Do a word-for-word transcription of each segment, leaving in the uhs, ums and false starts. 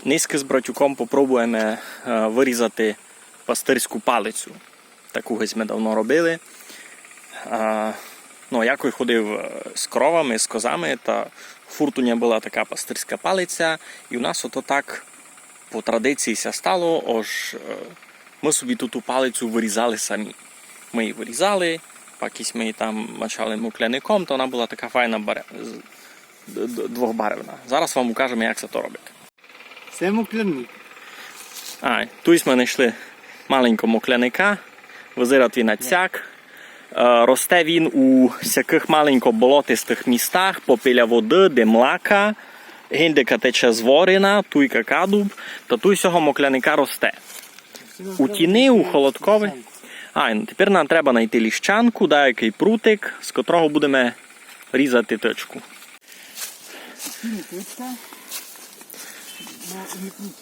Нынька з братюком попробуєме, е, вырізати пастырську палицю. Таку геть мы давно робили. Е, ну, я кой ходив, е, з коровами, з козами, та фурт у ня была така пастырська палиця, і у нас ото так по традиції ся стало, ож, е, мы собі ту, ту палицю вырізали самі. Мы її вырізали, пак ись мы її там мачали мукляником, та она была така файна баре-, з-, д-, д-, двохбаревна. Зараз вам укажеме, як ся то робить. Се мукляник. Ай, туй сьме найшли маленького мукляника, визират він ацяк. Е, росте він у сякых маленько болотистых містах, попіля воды, де млака, гиндика тече зворина, туйка кадуб, та туй сього мукляника росте. У тіни, у холодкови. Ай, ну, тепер нам треба найти ліщанку, даякый прутик, з котрого будеме різати тычку. Ниточка. Ну, і не крутить.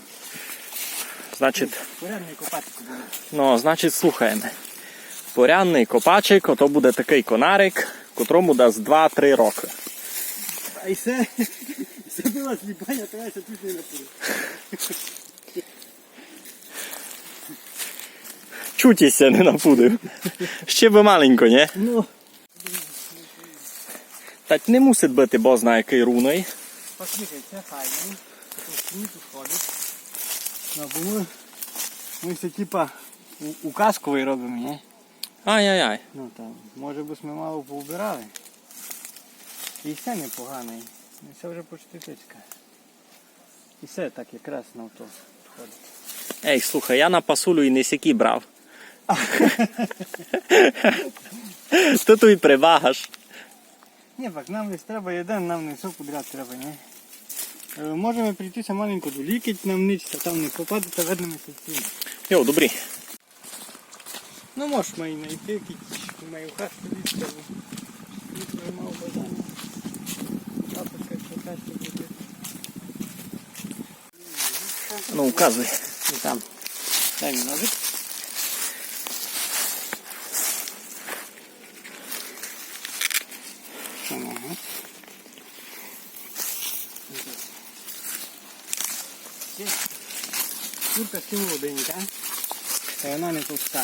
Значить, Порядный копатик буде. Ну, значить, слухаєме. Порядный копачик, ото буде такый конарик, котрому дасть два-три рокы. А і се, і се была сліпаня, то я ся тут не напуду. Чуть ись ся не напудив. Ще бы маленько, нє? Ну. Та й не мусить быти бозна якый рувный. Послухай, се файно. Тут сніг тут ходить. Ну, бо мы, мы ся типа у, указковый робиме, нє? Ай-яй-яй. Ну, там, може бы сьме мало поубирали. І се непоганый. Ну, се вже почти тычка. І се так якраз на то підходить. Ей, слухай, я на пасулю і не сякі брав. Ты туй превагаш. Нє, пак нам лиш треба єден, нам не всьо подряд треба, нє? Е, можеме прийти ся маленько до лікоть, нам ніч, та там не попаде, та вернеме ся з тым. Йо, добрі. Ну, можеш май найти, кідь май у хащі лізти, бо ніч не мав бажання. Запускай, що хащі буде. Ну, указуй. І там. Дай мені ножик. Ага. Курка ще молоденька, та вона не товста.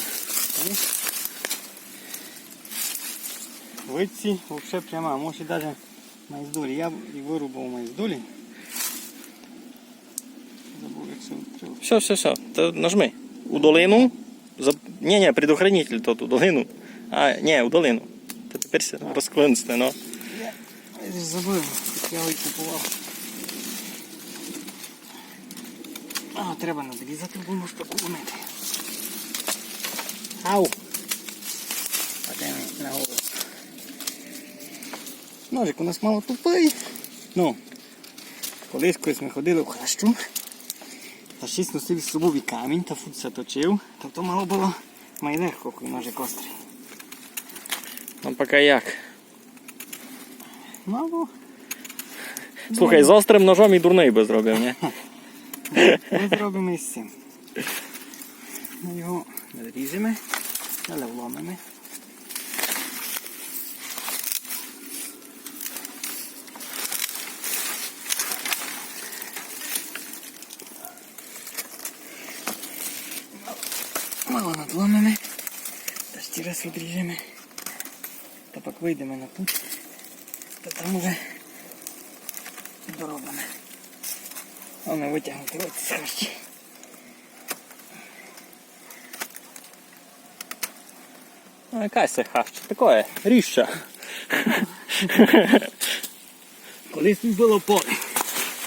Видці вообще пряма, може даже май здолі. Я і вырубав май здолі. Забув, як се відкрыти. Всьо, всьо, всьо. Та нажми. У долину. За-, нє, нє, предохранитель тот у долину. А, нє, у долину. Та тепер ся розклинцне, ну. Я забыв, як я його купував. А, треба надрізати, бо можу так уломити. Ау! Паде ми на голову. Ножик у нас мало тупый. Ну, колись, колись мы ходили в хащу, та ще носив із собов і камінь, та фурт ся точив, та то мало было май легко, кой ножик острый. Ну, пока як. Мало. Слухай, з острым ножом і дурный бы зробив, нє? Мы зробиме із сим. Мы його надріжеме, але вломиме. Мало надломиме, та ще раз відріжеме. Та пак выйдеме на путь, та там уже доробиме. Головне вытягнути от з хащі. А яка се хаща? Такоє, ріща. Колись тут было поле.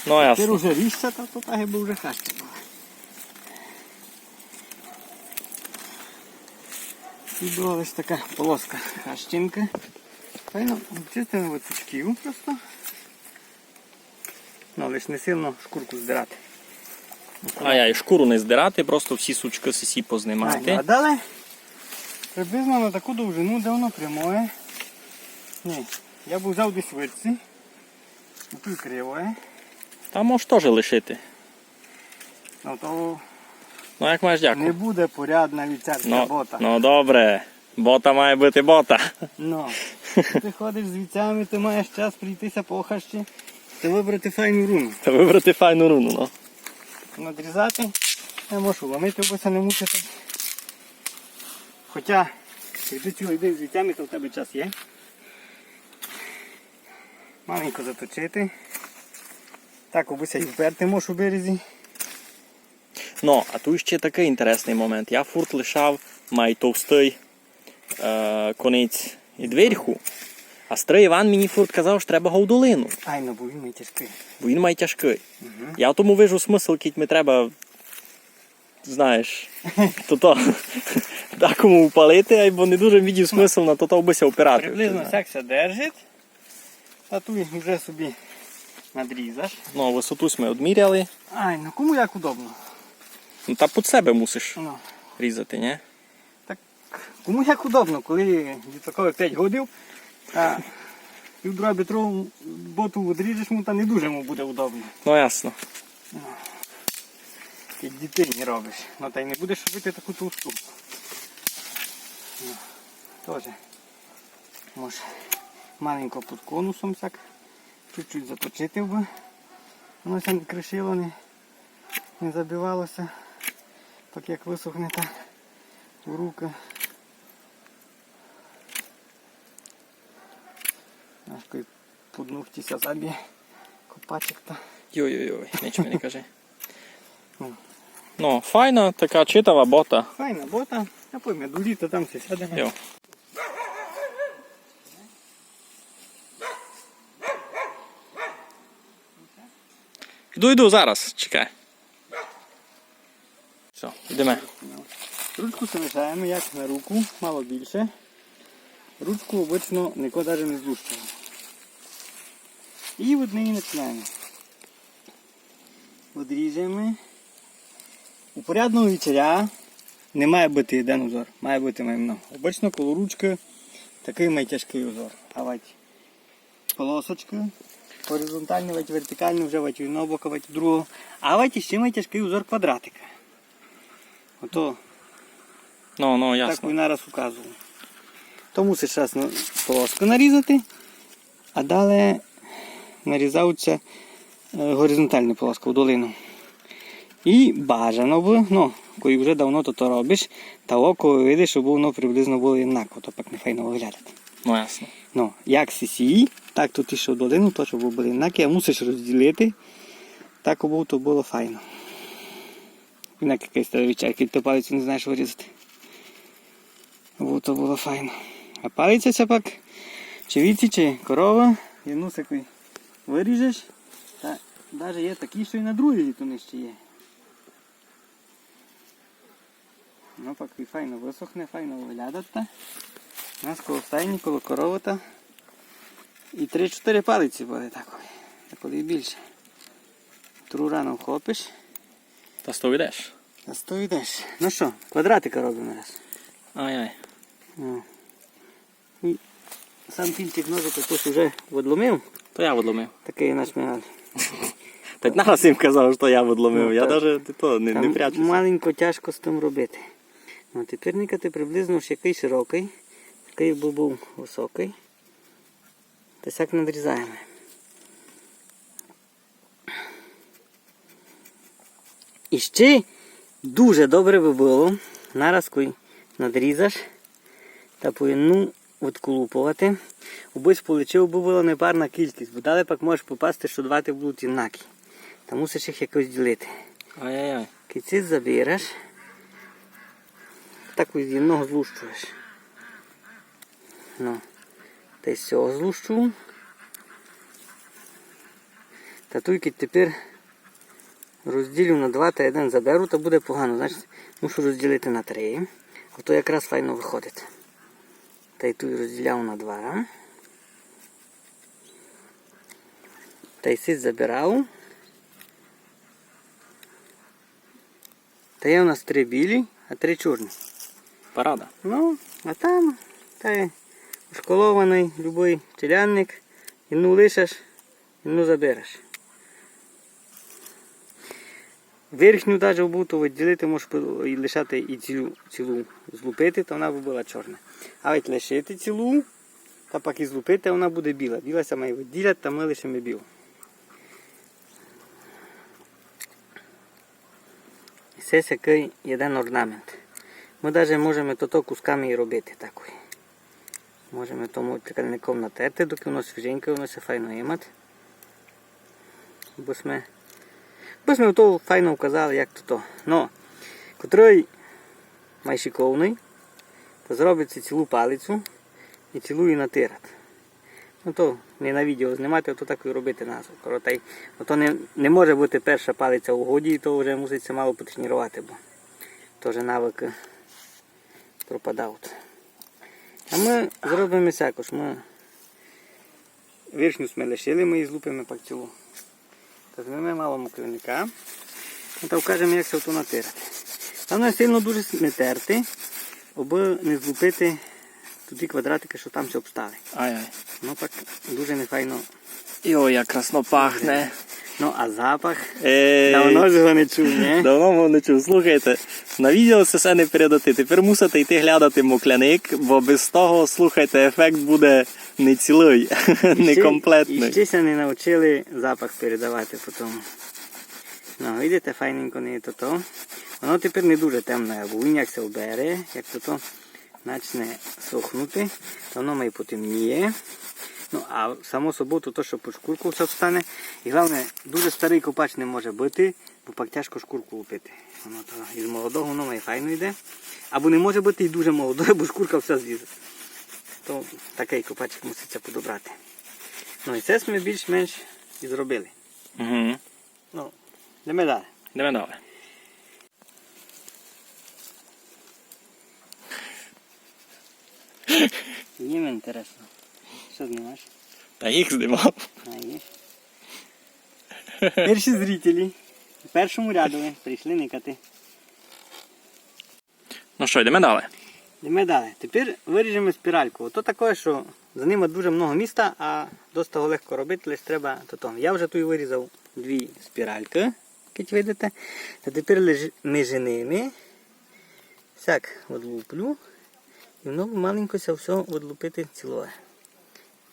Ну, ясно. Тепер уже ріща, та то так бы уже хаща была. Тут была лиш така полоска хащинкы. Файно, чисто на вицючків просто. Ну, лиш не сильно шкурку здирати. А я і шкуру не здирати, просто всі сучкы сисі познимати. Ай, а далі приблизно на таку довжину, де воно прямоє. Ні, я бы взяв десь видці, і тут кривоє. Та можеш тоже лишити. Ну, то Ну, як маєш, дякую. Не буде порядна вівчарська бота. Ну, добре. Бота має быти бота. Ну, ты ходиш з вівцями, ты маєш час пройтися по хащі та выбрати файну руну. Та выбрати файну руну, ну. Надрізати. Я можу ломити, аби ся не мучити. Хоча, як ти цілый день з дітьми, то в тебе час є. Маленько заточити. Так, аби ся і вперти можеш у березі. Ну, а туй ще такый інтересный момент. Я фурт лишав май товстый е, конець ид верху. А стрый Іван мені фурт казав, што треба го в долину. Айно, бо він май тяжкый. Бо він май тяжкый. Мгм. Я в тому вижу смысл, кідь ми треба, знаєш, то, то, дакому впалити, айбо не дуже видів смысл на то, то, аби ся опирати. Приблизно так ся держить. А туй уже собі надрізаш. Ну, высоту сьме одміряли. Айно, кому як удобно. Ну, та під себе мусиш різати, ні? Так, кому як удобно, коли дітакові пять годів, а півтора метрову боту відріжеш му, та не дуже му буде удобно. Ну, ясно. Ну, кідь дітині робиш. Ну, та й не будеш робити таку товсту. Ну, тоже. Може, маленько під конусом сяк. Чуть-чуть заточити, аби воно ся не кришило, не, не забивало ся. Так як высохне, та у руки. Аж кой під ногті ся заб'є копачик та. Йой-йой-йой, нич ми не кажи. Ну. Ну, файна така читава бота. Файна бота. А пойме, до літа там ся сядеме. Йо. Йду, йду, зараз, чекай. Всьо, йдеме. Ручку залишаєме, як на руку, мало більше. Ручку обычно нико даже не злущує. І од неї починаєме. Одріжеме. У порядного вівчаря не має быти єден узор, має быти май много. Обычно коло ручкы такый май тяжкый узор. Авадь полосочкы горизонтальні, авадь вертикальні, вже авадь одного бока, авадь другого. Авадь іщи май тяжкый узор квадратика. Ото. Ну, ну, так ясно. Він нараз указував. То мусиш раз на полоску нарізати, а далі нарізавуть ся, е, горизонтальна полоска в долину. І бажано бы, ну, коли вже давно то, то робиш, та око видиш, щоб воно приблизно было єднако, то пак не файно выглядати. Ну, ясно. Ну, як сисі, так то ті, што в долину, то, щоб были єднакі, а мусиш розділити, так, аби то было файно. Інак якыйсь то вівчар, кідь ти палицю не знаєш вырізати. Бо то было файно. А палиця ся пак, чи вівці, чи корова, єдну сяку выріжеш, та даже є такі, што і на друге літо не ще є. Ну, пак і файно высохне, файно выглядать та. У нас коло стайні, коло коровы та і три-чотыри палиці буде такої. Та коли і більше. Тру рано вхопиш. Та сто йдеш. Та сто йдеш. Ну што, квадратика робиме раз. Ай-ай. Ну. І сам кінчик ножика хтось уже відломив. То я відломив. Такый наш мігаль. Та нараз їм казав, што я відломив. Ну, я та даже то не, не там прячуся. Маленько тяжко з тым робити. Ну, тепер никати приблизно, ож якый широкый, такый бы быв высокый. Та сяк надрізаєме. І ще дуже добре бы было, нараз кой надрізаш, та по одну відколупувати, убы сь получив бы была непарна кількість, бо далі пак можеш попасти, што два ти будуть єднакі. Та мусиш їх якось ділити. Ай-яй-яй. Кінці забереш, так із одного злущуєш. Ну, та й з сього злущу. Та туй кідь тепер розділю на два та єден заберу, та буде погано. Значить, мушу розділити на три. Ото якраз файно выходить. Та й туй розділяв на два. Та й сись забирав. Та є у нас три білі, а три чорні. Парада. Ну, а там, та є ошколованый любый челядник, одну лишиш, одну забереш. Верхню даже обуту відділити, можеш по-, і лишати і цілу, цілу злупити, то вона бы была чорна. А от лишити цілу, та пак і злупити, вона буде біла. Біла ся май відділять, та мы лишиме білу. Се сякый єден орнамент. Мы даже можеме тото кусками і робити такой. Можеме то муклянком натерти, докы воно свіженьке, воно ся файно имат. Бо сьме, бо сьме то файно вказали, як то то. Но, котрый май шиковный, то зробить си цілу палицю і цілу і натират. Ну то не на відео знімати, то так і робити на цукор. Тай, ну, то не, не може быти перша палиця у годі, то вже мусить ся мало потренірувати, бо то вже навыкы пропадають. А мы зробиме сяко, ож мы вершню сьме лишили, мы її злупиме пак цілу. Та возьмеме мало мукляника. Ну, та вкажеме, як ся то натирати. Главне сильно дуже не терти, абы не злупити туті квадратикы, што там ся обстали. Ай-ай. Ну так дуже нефайно. Йо, як красно пахне. Ну, а запах? Ей. Давно ж го не чув, ні? Давно го не чув. Слухайте, на відео се все не передати. Тепер мусите йти глядати мукляник, бо без того, слухайте, ефект буде не цілый, не комплетный. І ще ся не навчили запах передавати по тому. Ну, видите, файненько не є то то. Воно тепер не дуже темне, бо він як ся обере, як то то начне сохнути, то воно май потемніє. Ну, а само собою то, то, што під шкурку все встане. І головне, дуже старый копач не може быти, бо пак тяжко шкурку лупити. Воно то із молодого воно май файно йде. Або не може быти і дуже молодой, бо шкурка вся злізе. То такый копачик мусить ся подобрати. Ну і се сьме більш-менш і зробили. Угу. Ну, йдеме далі. Йдеме далі. Їм інтересно. Што знімаш? Та їх знімав. А, їх. Перші зрителі в першому рядови прийшли никати. Ну што, йдеме далі? Йдеме далі. Тепер виріжеме спіральку. Ото таке, што за ним дуже много міста, а доста го легко робити, лиш треба то там. Я вже туй вирізав дві спіралькы, як видите. Та тепер лиш між ними сяк одлуплю, і воно маленько ся все одлупити цілоє.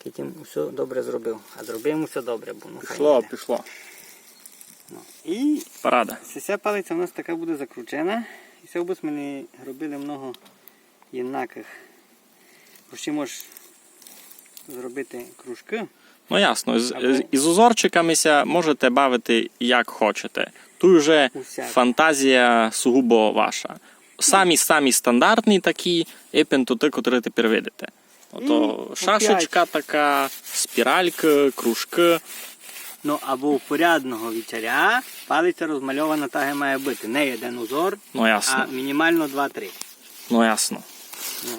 Кидь им усьо добре зробив. А зробив им усьо добре, бо ну, хай пішло, йде. Пішло. Ну, і парада. Сися палиця у нас така буде закручена. І се обы сьме не робили много єднакых. Бо ще можеш зробити кружкы. Ну ясно, з, або з, із узорчиками ся можете бавити як хочете. Туй уже усяк. Фантазія сугубо ваша. Самі-самі стандартні такі, епен то ті, котрі тепер видите. Ото і шашечка опять така, спіралькы, кружкы. Ну, або у порядного вівчаря палиця розмальована так, як має быти. Не єден узор, ну, ясно, а мінімално два-три. Ну, ясно. Ну.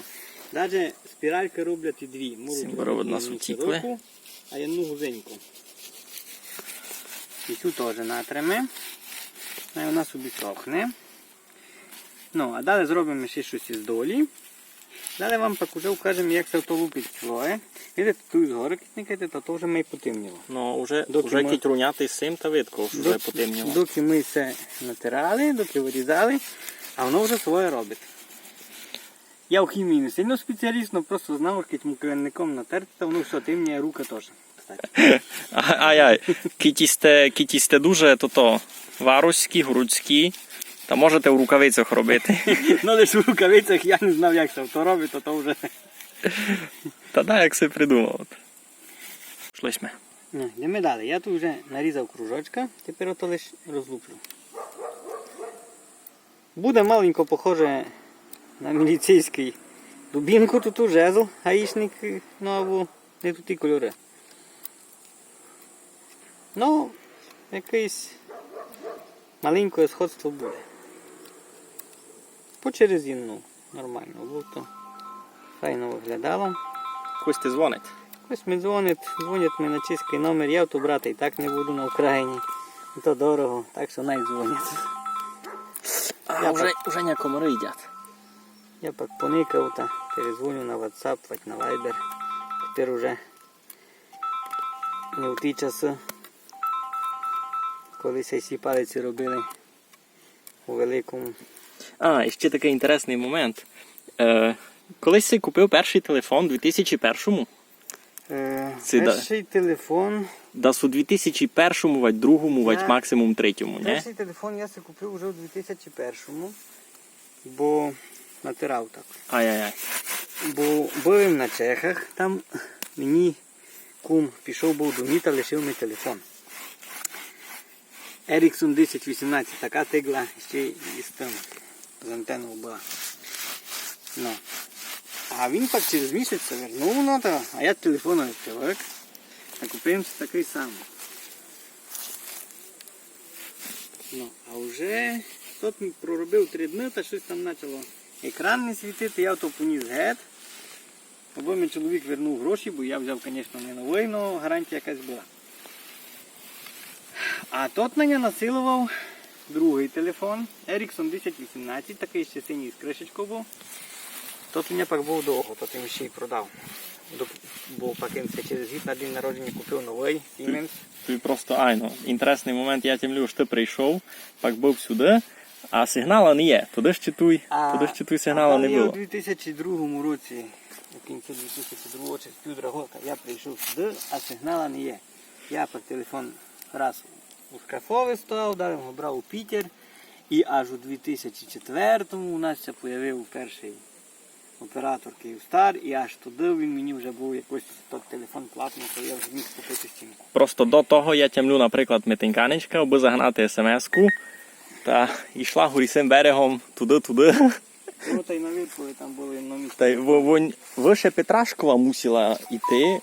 Даже спіралькы роблять і дві. Можуть робити одну широку, а одну вузеньку. І цю тоже натреме. Най вона собі сохне. Ну, а далі зробиме ще штось із долі. Далі вам пак уже вкажеме, як се то лупить слоє. Видите, туй згори кидь никайте, та то вже май потемніло. Ну, уже, докі уже мы кидь руняти з сим, та видко, што вже потемніло. Докі мы се натирали, докі вирізали, а воно вже своє робить. Я в хімії не сильно спеціаліст, но просто знав, кидь муклянником натерти, та воно всьо темніє, рука тоже. А, ай-ай, кидь сьте, кидь сьте дуже, то, то, варуські, грудські, та можете у рукавицях робити. Ну, лиш у рукавицях я не знав, як се то робить, то, то вже. Та да, як се придумав. Пішли сьме. Ну, йдеме далі. Я туй вже нарізав кружочка, тепер ото лиш розлуплю. Буде маленько похоже на міліцейськый дубінку, туй жезл, гаїшник, ну, або не туй ті кольоры. Ну, якесь маленькоє сходство буде. По через єдну нормално, бо то файно виглядало. Хтось ти дзвонить. Хтось ми дзвонить, дзвонять ми на чеськый номер, я то брати і так не буду на Україні. То дорого, так што най дзвонять. А, я уже, пак, уже ня комары їдять. Я пак поникав та перезвоню на WhatsApp, хоть на Viber. Тепер уже не в ті часы, коли ся сі палиці робили у великому. А, і ще такый інтересный момент. Е, колись я купив першый телефон у дві тисячі першому. Е, Ци да- першый телефон. Дас у дві тисячі першому, вадь другому, вадь максимум третьому, нє? Першый телефон я си купив уже у дві тисячі першому, бо натирав так. Ай-яй-яй. Бо быв им на Чехах, там мені кум пішов быв до міста, лишив ми телефон. Ericsson десять вісімнадцять, така тигла ще й з тым, з антеною была. Ну. А він пак через місяць ся вернув, ну, та, а я телефон не привык. А купив им си такый самый. Ну, а вже тот проробив три дни, та штось там начало екран не світити, я то поніс гет. Абы ми чоловік вернув гроші, бо я взяв, конечно, не новый, но гарантія якась была. А тот на ня насиловав другый телефон, Ericsson десять вісімнадцять, такый ще синій з кришечков быв. Тот у ня пак быв довго, тот им ще й продав. До- Бо пак им ся через гід на день народження купив новый Siemens. Туй просто, айно, інтересный момент, я тямлю, ож ты прийшов, пак быв сюды, а сигнала не є. Туды ще туй, а, туды ще туй сигнала не было. У дві тисячі другому році, у кінці дві тисячі другого чи з півдругого року я прийшов сюды, а сигнала не є. Я пак телефон раз у шкафови став, далі го брав у Пітер, і аж у дві тисячі четвертому у нас ся появив першый оператор Київстар, і аж туды він мені вже быв якось тот телефон платный, коли я вже міг купити стінку. Просто до того я тямлю, наприклад, Метеньканечка, абы загнати СМС-ку, та йшла горі сим берегом туды-туды. Ну, та й на Віркові там были на місці. Та й в- вон выше Петрашкова мусила йти,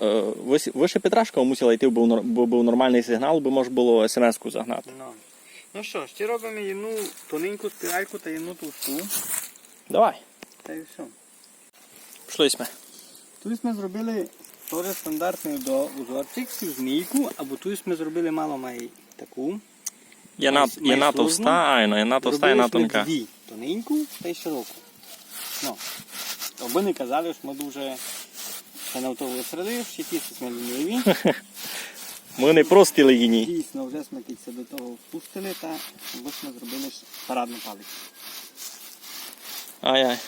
е, выс- выше Петрашкова мусила йти, бо быв нор- бо быв нормалный сигнал, бо мож было СМС-ку загнати. Ну. Ну што, ще робиме єдну тоненьку спіральку та єдну товсту. Давай. Та й всьо. Пішли сьме. Туй сьме зробили тоже стандартный до- узорчик, сю змійку, або туй сьме зробили мало май таку. Є на- Май- є май натовста, сложну. Айно, є натовста, є натонка. Зробили сьме дві, тоненьку та й широку. Ну, абы не казали, што мы дуже ся на то высрали, што ті сьме ліниві. Мы не просто легіні. Дійсно, вже сьме кільце до того впустили, та абы сьме зробили ш- парадну палицю. Ай-ай.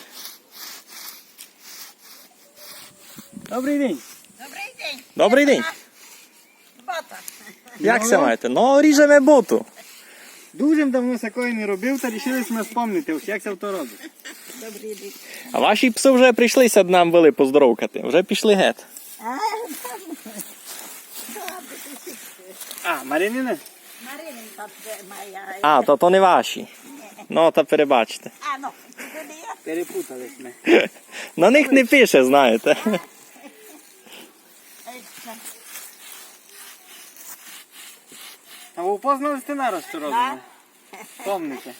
Добрый день. Добрый день. Добрый день. Бота. Як ся маєте? Ну, ріжеме боту. Дуже давно сякої не робив, та рішили сьме спомнити, ож як ся то робить. Добрый день. А ваші псы вже прийшли ся нам были поздоровкати, вже пішли гет. А, Маринина? Марининка це моя. А, то, то не ваші. Ну, та перебачте. А, ну, туды є. Перепутали сьме. На них не пише, знаєте. А вы упознали сьте нараз, што робиме? Да. Помните.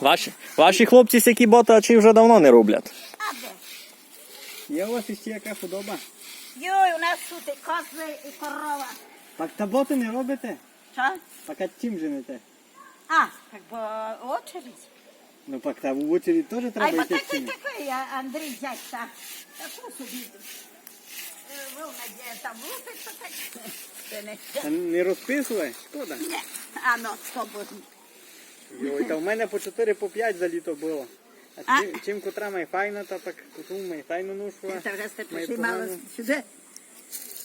Ваші, ваші хлопці сякі боты ачі вже давно не роблять. А де? Є у вас іщи яка худоба? Йой, у нас тут і козы, і корова. Так та боты не робите? Што? Так а чим женете? А, как бы очередь. Ну, пак та в очередь тоже треба йти. Ай, бо такый, такый, а, Андрій дядька. Таку собі. Е, вона є там лупить, то так. Це не. Та не розписуй, шкода. Ні, а ну, хто буде? Йой, та в мене по чотири, по пять за літо было. А чим, чим котра май файна, та так котру май файну ношу, а. Та вже сьте прийшли мало сюды.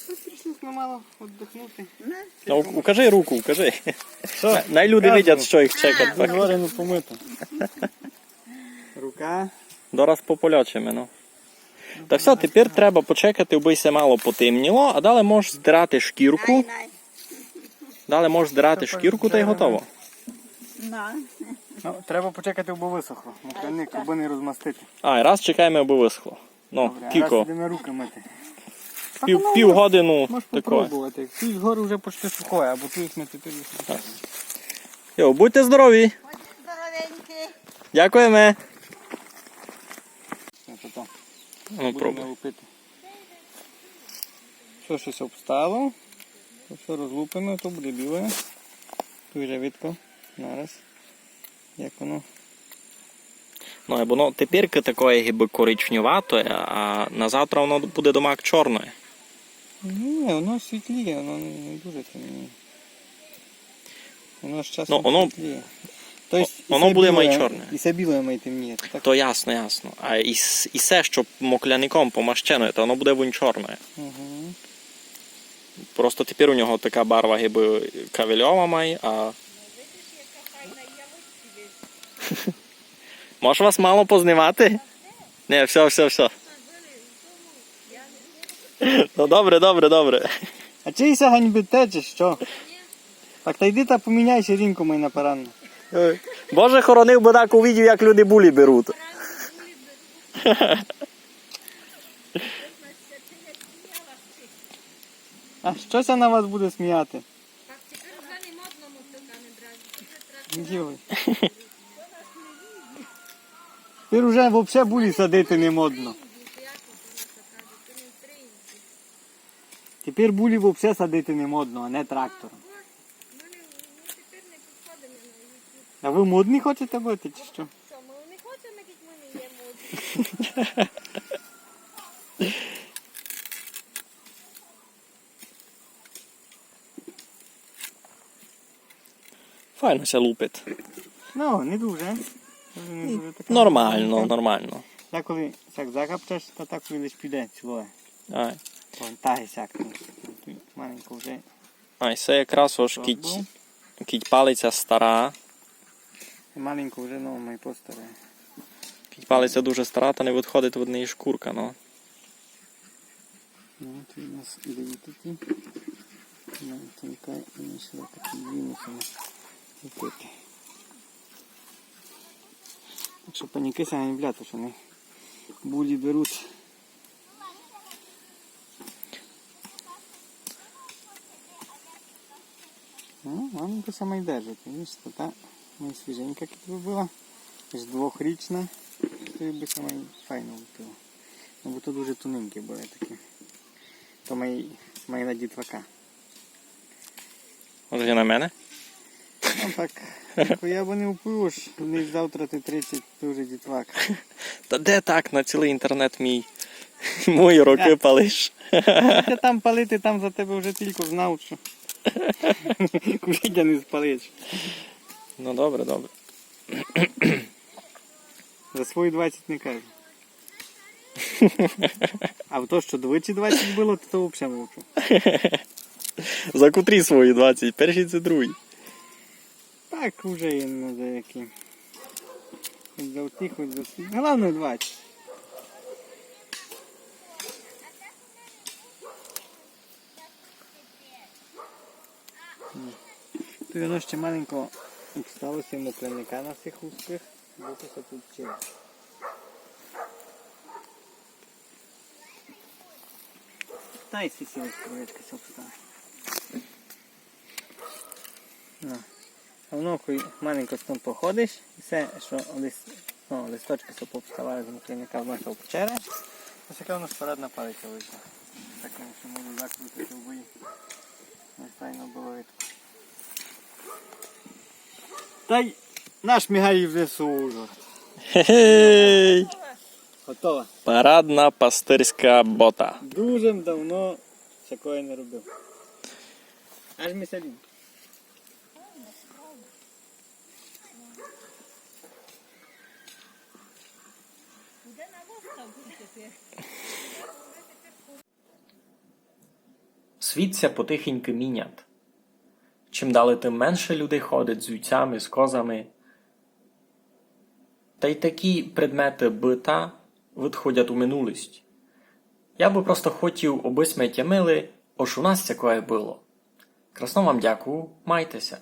Ну, прийшли сьме мало віддихнути. Ну. Та у- укажи руку, укажи. Што? Най люди видять, што їх чекать. А, так. Говорю, ну, помыто. Рука. Дораз пополочиме, ну. Та всьо, тепер треба почекати, абы ся мало потемніло, а далі можеш здирати шкірку. Най, най. Далі можеш здирати шкірку та й готово. Ну. Ну, треба почекати, абы высохло. Мокряник, абы не розмастити. А, і раз чекаєме, абы высохло. Ну, добре, а кіко? Раз ідеме руки мити. Пів, так, ну, пів мож-, годину можеш такое. Попробовати. Туй згори вже почти сухоє, або туй ми тепер. Так. Йо, будьте здорові. Будьте здоровенькі. Дякуєме. Ось ото. Ну, будеме пробуй. Лупити. Всьо, штось обстало, то всьо розлупиме, то буде біле. Туй вже видко. Нараз. Як воно? Ну, воно тепер такоє гибы коричневатоє, а на завтра воно буде домак чорноє. Ні, воно світліє, воно не, не дуже темніє. Воно з часом світліє. Ну, воно То єсть, і воно се буде май білоє, чорне. І се білоє май темніє, так? То ясно, ясно. А і с-, і се, што мокляником помащене, то воно буде вунь чорне. Мгм. Просто тепер у нього така барва гибы кавельова май, а... Можу вас мало познимати? Ні, всьо, всьо, всьо. Ну, добре, добре, добре. А чий ся ганьбите, чи што? Так та йди та поміняй сіріньку май на парадну. Е, Боже, хоронив бы так увидів, як люди булі беруть. А што ся на вас буде сміяти? Так, тепер уже не модно мотиками брати. Тепер уже треба... Йой. Тепер уже вообще булі садити не модно. Як воно так кажуть, то не українці. Тепер булі вообще садити не модно, а не трактором. Ми не, ми тепер не підходимо на YouTube. А вы модні хочете быти, чи што? Што, ми не хочемо, як ми не є модні. Файно ся лупить. Ну, не дуже. Дуже не дуже така. Нормално, маленька. Нормално. Деколи сяк закапчеш, та так лиш піде цілоє. Ай. Вон та ге сяк, ну, маленько вже. Ай, се якраз ож кідь, кідь палиця стара. Маленько вже, ну, май постаре. Кідь палиця дуже стара, та не відходить від неї шкурка, ну. Ну, от у нас ідуть такі. Ну, тільки і ще такі дві мусимо купити. Так што панікы ся ганьблять, што вони булі беруть. Ну, маленько ся май держить, видиш, то та май свіженька, як бы была, аж двохрічна, то бы ся май файно лупила. Ну, бо то дуже тоненькі были такі. То май, май на дітвака. Може, на мене? Ну так, я бы не впливу, ож не завтра ти тридцять, ти вже дітвак. Та де так, на цілый інтернет мій? Мої рокы палиш. Та там палити, там за тебе вже тілько знав, што курить, а не спалиш. Ну, добре, добре. За свої двадцять не кажу. А в то, што двічі двадцять было, то, то вообще мовчу. За котрі свої двадцять? Першый ци другый? Так, уже є на деякі. Хоть за ті, хоть за ті. Головне двадцять. Туй воно ще маленько обстало ся мокляника на сих лусках, бо то ся тут вчинить. Та й сі сіли кружечка ся обстала. Ну. А воно, коли маленько з тым походиш, і всьо, што лис-, ну, листочкы ся пообставали з мокляника, воно ся обчере, то ся воно сперед на палицю вийшло. Так воно ся може закрутити в бої. Не файно было видко. Та й наш Мігаль вже сужор. Гей! Готова. Парадна пастирська бота. Дуже давно такої не робив. Аж ми ся лінь. Світ ся потихеньки мінят. Чим далі, тым менше людей ходить з вівцями, з козами. Та й такі предметы быта відходять у минулость. Я бы просто хотів, обы сьме тямили, ож у нас такоє было. Красно вам дякую, майте ся.